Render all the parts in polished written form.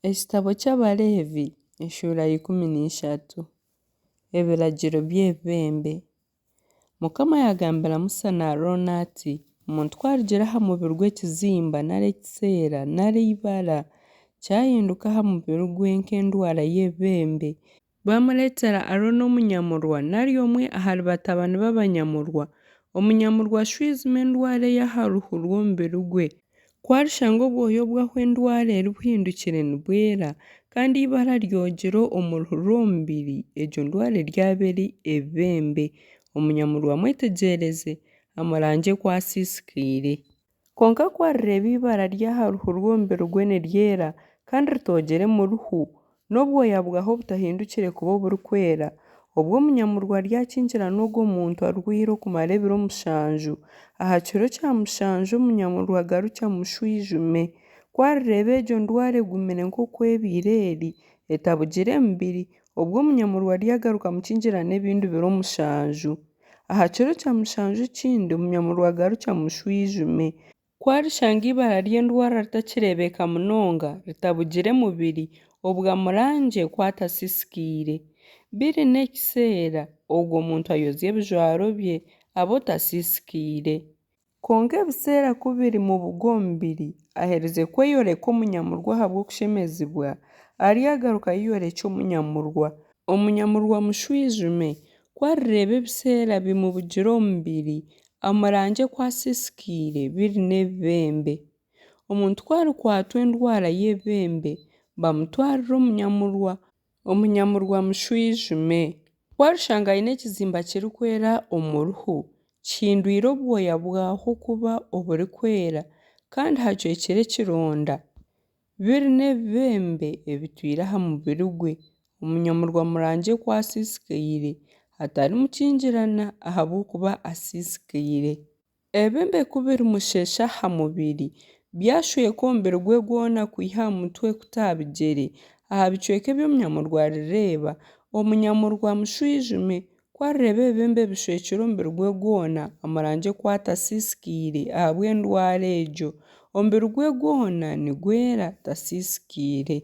Ekitabo ky'Abaleevi eshuura ya 13. Ebiragiro by'ebibembe. Mukama yaagambira Musa na Arooni ati, Omuntu ku arigira aha mubiri gwe ekizimba nari ekiseera nari eibara, kyahinduka aha mubiri gwe nk'endwara y'ebibembe, Baamureetera Arooni omunyamurwa nari omwe ahari batabani b'abanyamurwa, omunyamurwa ashwijume endwara ey'aha ruhu rw'omubiri gwe. Ku arishanga obwoya obw'ahu endwara eri buhindukire nibwera, kandi eibara ryogire omu ruhu rw'omubiri, egyo ndwara eryaba eri ebibembe. Omunyamurwa amwetegyereze, amurangye ku asiisikaire. Kwonka ku arireeba eibara ry'aha ruhu rw'omubiri gwe niryera, kandi ritoogire mu ruhu, n'obwoya bwaho butahindukire kuba oburikwera, obwo omunyamurwa aryakingirana ogwo muntu arwaire okumara ebiro mushanju. Aha kiro kya mushanju omunyamurwa agarukye amushwijume. Ku arireeba egyo ndwara egumire nk'oku ebaire eri, etabugire mubiri, obwo omunyamurwa aryagaruka amukingirane ebindi biro mushanju. Aha kiro kya mushanju ekindi omunyamurwa agarukye amushwijume. Ku arishanga eibara ry'endwara ritakireebeka munonga, ritabugire mubiri, obwo amurangye ku atasiisikaire. Biri n'ekiseera, ogwo muntu ayozye ebijwaro bye, abe otasiisikaire. Kwonka ebiseera ku birimubuga omu mubiri, aherize kweyoreka omunyamurwa ahabw'okushemezibwa, aryagaruka ayeyorekye omunyamurwa. Omunyamurwa amushwijume, ku arireeba ebiseera bimubugire omu mubiri, amurangye ku asiisikaire, biri n'ebibembe. Omuntu ku arikwatwa endwara y'ebibembe, bamutwarire omunyamurwa. Omunyamurwa amushwijume. Ku arishanga aine ekizimba kirikwera omu ruhu, kihindwire obwoya bwaho kuba oburikwera, kandi hacwekire ekironda, biri n'ebibembe ebitwire aha mubiri gwe, omunyamurwa amurangye ku asiisikaire, atarimukingirana ahabw'okuba asiisikaire. Ebibembe ku birimusheesha aha mubiri, byashweka omubiri gwe gwona kwiha aha mutwe kuta aha bigyere, aha bicweka ebi omunyamurwa arireeba, omunyamurwa amushwijume. Ku arireeba ebibembe bishwekire omubiri gwe gwona, amurangye ku atasiisikaire ahabw'endwara egyo. Omubiri gwe gwona nigwera, tasiisikaire.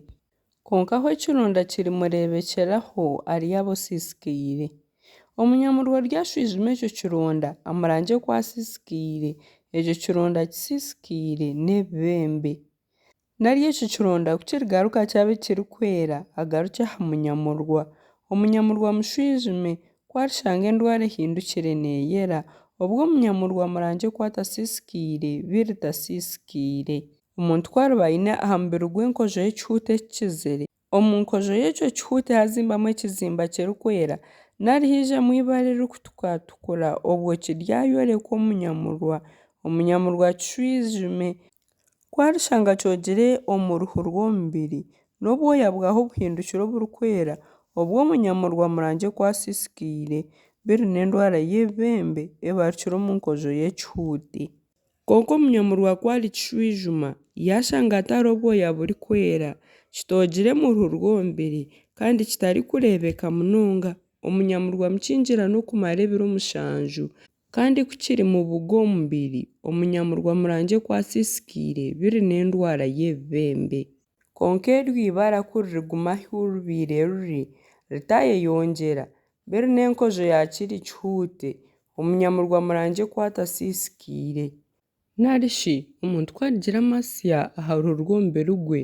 Kwonka ahu ekironda kirimureebekyeraho aryaba osiisikaire. Omunyamurwa aryashwijuma ekyo kironda, amurangye ku asiisikaire, ekyo kironda kisiisikaire n'ebibembe. Nari ekyo kironda ku kirigaruka kyaba ekirikwera, agarukye aha munyamurwa. Omunyamurwa amushwijume, ku arishanga endwara ehindukire neeyera, obwo omunyamurwa amurangye ku atasiisikaire, biri tasiisikaire. Omuntu ku ariba aine aha mubiri gwe enkojo y'ekihuute ekikizire, omu nkojo y'ekyo kihuute haazimbamu ekizimba kirikwera, nari haijamu eibara eririkutukatukura, obwo kiryayorekwa omunyamurwa, omunyamurwa akishwijume. Ku arishanga kyogire omu ruhu rw'omubiri, n'obwoya bwaho buhindukire oburikwera, obwo omunyamurwa amurangye ku asiisikaire, biri n'endwara y'ebibembe ebarukire omu nkojo y'ekihuute. Kwonka omunyamurwa ku arikishwijuma, yaashanga hatariho bwoya burikwera, kitoogire mu ruhu rw'omubiri, kandi kitarikureebeka munonga, omunyamurwa amukingirane okumara ebiro mushanju. Kandi ku kirimubuga omu mubiri, omunyamurwa amurangye ku asiisikaire, biri n'endwara y'ebibembe. Kwonka eryo ibara ku ririguma ahu ribaire riri, ritaayeyongyera, biri n'enkojo ya kiri kihuute, omunyamurwa amurangye ku atasiisikaire. Nari shi, omuntu ku arigira amasya aha ruhu rw'omubiri gwe,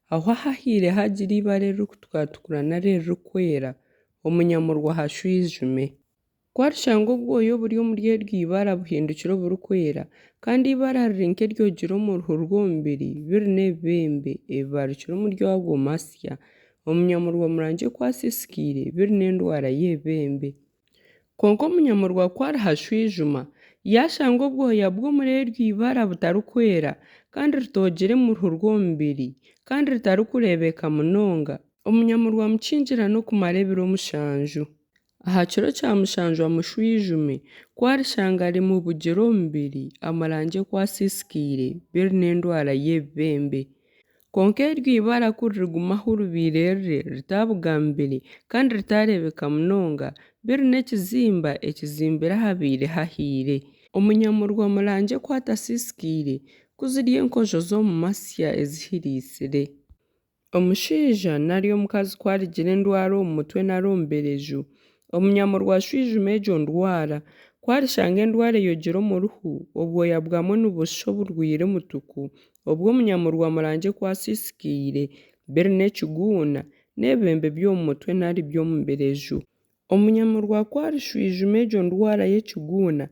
aho ahahiire haagira eibara eririkutukatukura nari eririkwera, omunyamurwa ahashwijume. Ku arishanga obwoya oburi omuri eryo ibara buhindukire oburikwera, kandi eibara riri nk'eryogire omu ruhu rw'omubiri biri n'ebibembe ebibarukire omuri ago masya, omunyamurwa amurangye ku asiisikaire biri n'endwara y'ebibembe. Kwonka omunyamurwa ku arihashwijuma, yaashanga obwoya bw'omuri eryo ibara butarikwera, kandi ritoogire mu ruhu rw'omubiri, kandi ritarikureebeka munonga, omunyamurwa amukingirane okumara ebiro mushanju. Aha kiro kya mushanju amushwijume, ku arishanga rimubugire omu mubiri, amurangye ku asiisikaire, biri n'endwara y'ebibembe. Kwonka eryo ibara ku ririguma ahu ribaire riri, ritaabuga mubiri, kandi ritaareebeka munonga, biri n'ekizimba ekizimbire ahabaire hahiire, omunyamurwa amurangye ku atasiisikaire, ku ziri enkojo z'omu masya ezihiriisire. Omushaija nari omukazi ku arigira endwara omu mutwe nari omu bireju, omunyamurwa ashwijume egyo ndwara. Ku arishanga endwara eyogire omu ruhu, obwoya bwamwo nibushusha oburwaire mutuku, obwo omunyamurwa amurangye ku asiisikaire, biri n'ekiguuna, n'ebibembe by'omu mutwe nari eby'omu bireju. Omunyamurwa ku arishwijuma egyo ndwara y'ekiguuna,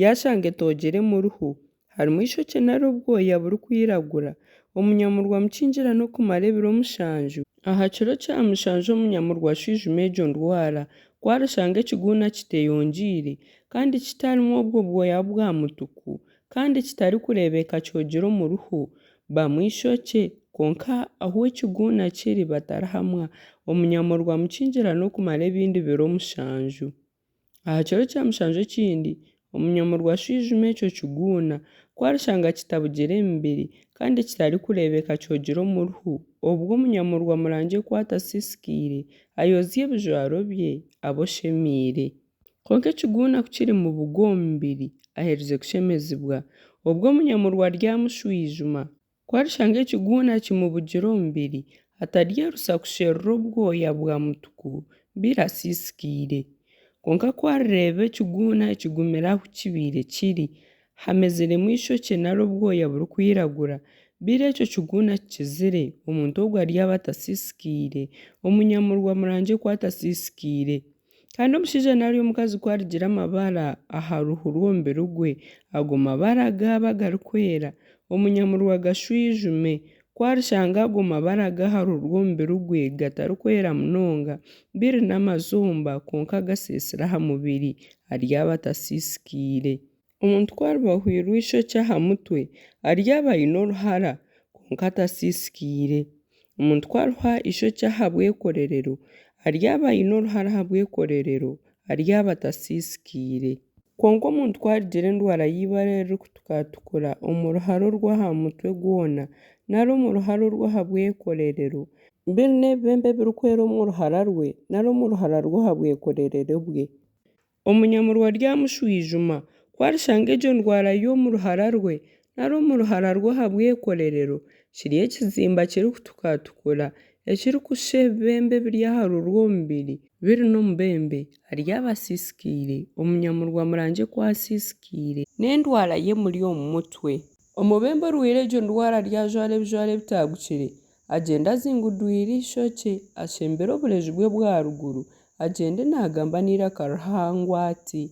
yaashanga etoogire mu ruhu, harimu eishokye nari obwoya burikwiragura, omunyamurwa amukingirane okumara ebiro mushanju. Aha kiro kya mushanju omunyamurwa ashwijume egyo ndwara. Ku arishanga ekiguuna kiteeyongyeire, kandi kitarimu obwo bwoya bwa mutuku, kandi kitarikureebeka kyogire omu ruhu, bamu eishokye, kwonka ahu ekiguuna kiri batarihamwa, omunyamurwa amukingirane okumara ebindi biro mushanju. Aha kiro kya mushanju ekindi, omunyamurwa ashwijume ekyo kiguuna, ku arishanga kitabugire mubiri, kandi kitarikureebeka kyogire omu ruhu, obwo omunyamurwa amurangye ku atasiisikaire, ayozye ebijwaro bye, abe oshemeire. Kwonka ekiguuna ku kirimubuga omu mubiri aherize kushemezibwa, obwo omunyamurwa aryamushwijuma. Ku arishanga ekiguuna kimubugire omu mubiri, ataryerusa kusherura obwoya bwa mutuku, biri asiisikaire. Kwonka ku arireeba ekiguuna kigumire ahu kibaire kiri, hameziremu eishokye nari obwoya burikwiragura, biri ekyo kiguuna kikizire, omuntu ogwo aryaba atasiisikaire, omunyamurwa amurangye ku atasiisikaire. Kandi omushaija nari omukazi ku arigira amabara aha ruhu rw'omubiri gwe, ago mabara gaaba agarikwera, omunyamurwa agashwijume. Ku arishanga ago mabara g'aha ruhu rw'omubiri gwe gatarikwera munonga, biri n'amazomba kwonka gaseesire aha mubiri, aryaba atasiisikaire. Omuntu ku ariba ahwairwe eishokye aha mutwe, aryaba aine oruhara, kwonka atasiisikaire. Omuntu ku arihwa eishokye aha bwekorerero, aryaba aine oruhara aha bwekorerero, aryaba atasiisikaire. Kwonka omuntu ku arigira endwara y'eibara eririkutukatukura omu ruhara orw'aha mutwe gwona, nari omu ruhara orw'aha bwekorerero, biri n'ebibembe ebirikwera omu ruhara rwe, nari omu ruhara rw'aha bwekorerero bwe. Omunyamurwa aryamushwijuma, ku arishanga egyo ndwara y'omu ruhara rwe, nari omu ruhara rw'aha bwekorerero, kiri ekizimba kirikutukatukura, ekirikushusha ebibembe ebiri aha ruhu rw'omubiri, biri n'omubembe, aryaba asiisikaire, omunyamurwa amurangye ku asiisikaire. N'endwara y'emuri omu mutwe. Omubembe orwaire egyo ndwara aryajwara ebijwaro ebitaagukire, agyende azingudwire eishokye, ashembere obureju bwe bwa ruguru, agyende naagamba n'eiraka rihango ati,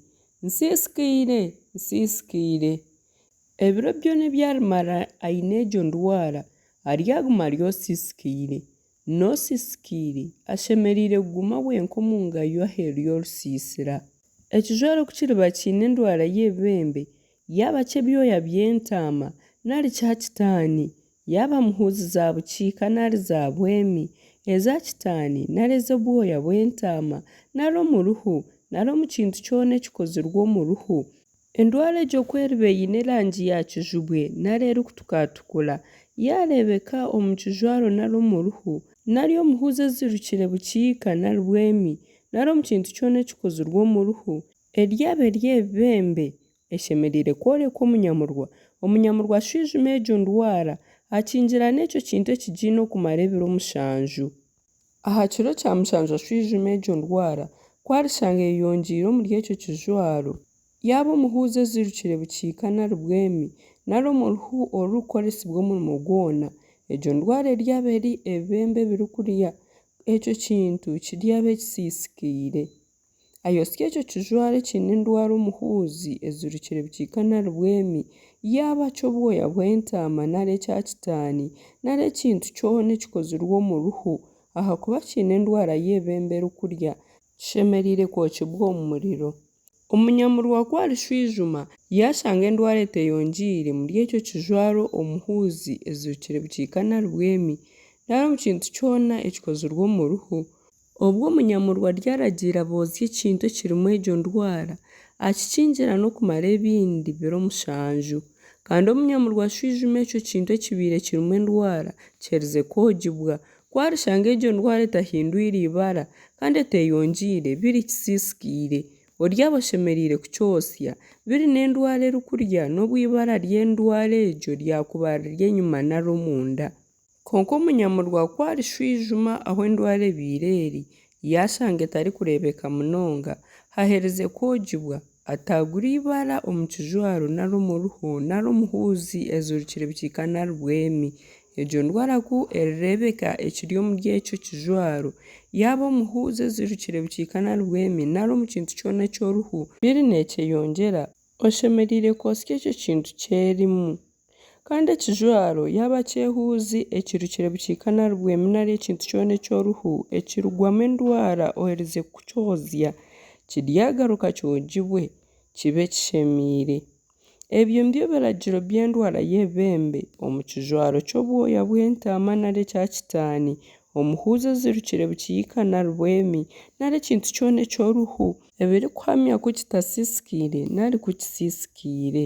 Nsiisikaire! Nsiisikaire! Ebiro byona ebi arimara aine egyo ndwara, aryaguma ari osiisikaire. N'osiisikaire ashemereire kuguma wenka omu ngayo aheeru y'orusiisira. Ekijwaro ku kiriba kiine endwara y'ebibembe, yaaba ky'ebyoya by'entaama nari kya kitaani, yaaba muhuuzi za bukiika nari za bwemi, eza kitaani nari ez'obwoya bw'entaama nari omu ruhu nari omu kintu kyona ekikozirwe omu ruhu, Endwara egyo ku eriba eine erangi ya kijubwe nari erikutukatukura, yaareebeka omu kijwaro nari omu ruhu, nari omu huuzi ezirukire bukiika nari bwemi, nari omu kintu kyona ekikozirwe omu ruhu, eryaba eri ebibembe, eshemereire kworekwa omunyamurwa, omunyamurwa ashwijume egyo ndwara, akingirane ekyo kintu ekigiine okumara ebiro mushanju. Aha kiro kya mushanju ashwijume egyo ndwara, ku arishanga eyeyongyeire omuri ekyo kijwaro, yaaba omu huuzi ezirukire bukiika nari bwemi, nari omu ruhu orurikukoresibwa omurimo gwona, egyo ndwara eryaba eri ebibembe ebirikurya, ekyo kintu kiryaba ekisiisikaire. Ayotsye ekyo kijwaro ekiine endwara omu huuzi ezirukire bukiika nari bwemi, yaaba ky'obwoya bw'entaama nari ekya kitaani, nari ekintu kyona ekikozirwe omu ruhu, ahakuba kiine endwara y'ebibembe erikurya, kishemereire kwokibwa omu muriro. Omunyamurwa ku arishwijuma, yaashanga endwara eteyongyeire muri ekyo kijwaro omu huuzi ezirukire bukiika nari bwemi, nari omu kintu kyona ekikozirwe omu ruhu, obwo omunyamurwa aryaragiira boozye ekintu ekirimu egyo ndwara, akikingirane okumara ebindi biro mushanju. Kandi omunyamurwa ashwijume ekyo kintu ekibaire kirimu endwara, kiherize kwogibwa. Ku arishanga egyo ndwara etahindwire ibara, kandi eteeyongyeire, biri kisiisikaire, oryaba oshemereire kukyotsya, biri n'endwara erikurya, nobu eibara ry'endwara egyo ryakuba riri enyima nari omunda. Kwonka omunyamurwa ku arishwijuma ahu endwara ebaire eri, yaashanga etarikureebeka munonga, haherize kwogibwa, ataagure eibara omu kijwaro nari omu ruhu nari omu huuzi ezirukire bukiika nari bwemi. Egyo ndwara ku erireebeka ekiri omuri ekyo kijwaro, yaaba omu huuzi ezirukire bukiika nari bwemi, nari omu kintu kyona eky'oruhu, biri neekyeyongyera, oshemereire kwotsya ekyo kintu kyerimu. Kandi ekijwaro yaaba ky'ehuuzi ekirukire bukiika nari bwemi nari ekintu kyona eky'oruhu ekirugwamu endwara oherize kukyozya, kiryagaruka kyogibwe, kibe ekishemeire. Ebyo nibyo biragiro by'endwara y'ebibembe omu kijwaro ky'obwoya bw'entaama nari ekya kitaani, omu huuzi ezirukire bukiika nari bwemi, nari ekintu kyona eky'oruhu, ebirikuhamya ku kitasiisikaire nari ku kisiisikaire.